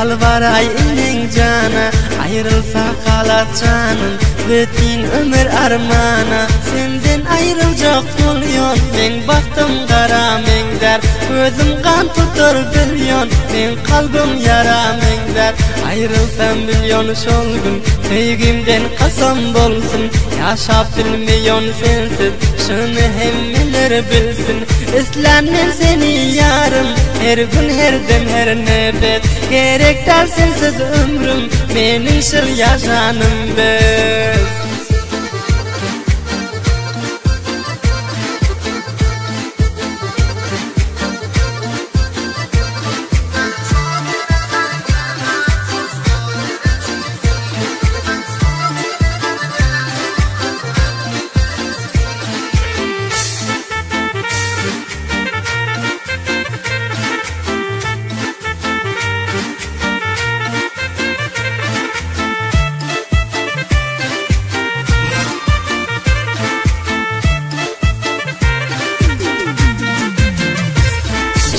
Ýalbaraý eneň jana, Aýrylsa galar janym, Bütin ömür armana. Senden aýryljak bolýan, Meň bagtym gara meňzär. Gözüm gan tutar bilýän, Meň kalbym ýara meňzär. Aýrylsam bilýän şol gün, Söýgimden kasam bolsun. Ýaşap bilmeýän sensiz, Şuny hemmeler bilsin. Islän men seni ýarym, Her gün her dem her nepes. Gerek däl sensiz ömrüm, Meniň şyr ýaşanym bes.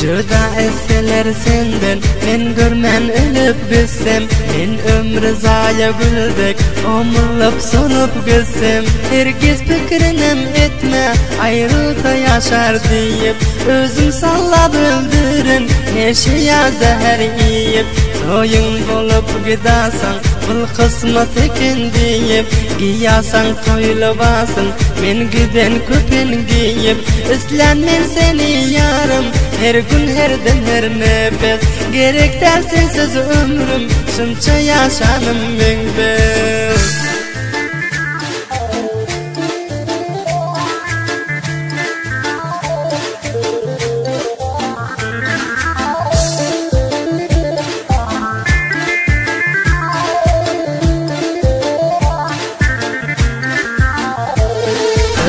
Juda etseler senden Men görmän ölüp gitsem Men ömri zaýa güldek Omurlyp solup gitsem Hergiz pikirinem etme Aýrylsa ýaşar diýip Özüm sallap öldürin Neşe ýa zäher iýip Toýuň bolup gidasaň Bul kysmat eken diýip Giýasaň toý lybasyn Men giden köpen geýip Islän men seni ýarym Her gün her dem her nepes Gerek däl sensiz ömrüm Şunça ýaşanym meň bes.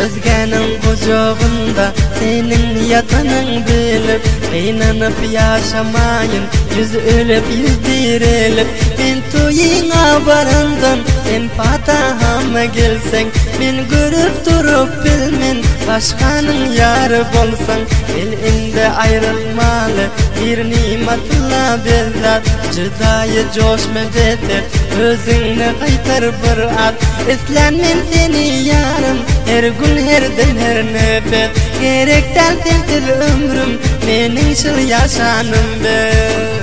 Özgäniň gujagynda seniň ýatanyň bilip, Gynanyp ýaşamaýyn, ýüz ölüp, ýüz direlip. Men toýuňa barandan sen patahama gelseň, Men görüp durup bilmen başganyň ýary bolsaň. Gel indi aýrylmaly bir nymatla bezzat, Jydaýy joşma beter, özüňni gaýtar bir at. Islän men seni ýarym, her gün her dem her nepes. Gerek däl sensiz ömrüm, meniň şyr ýaşanym bes.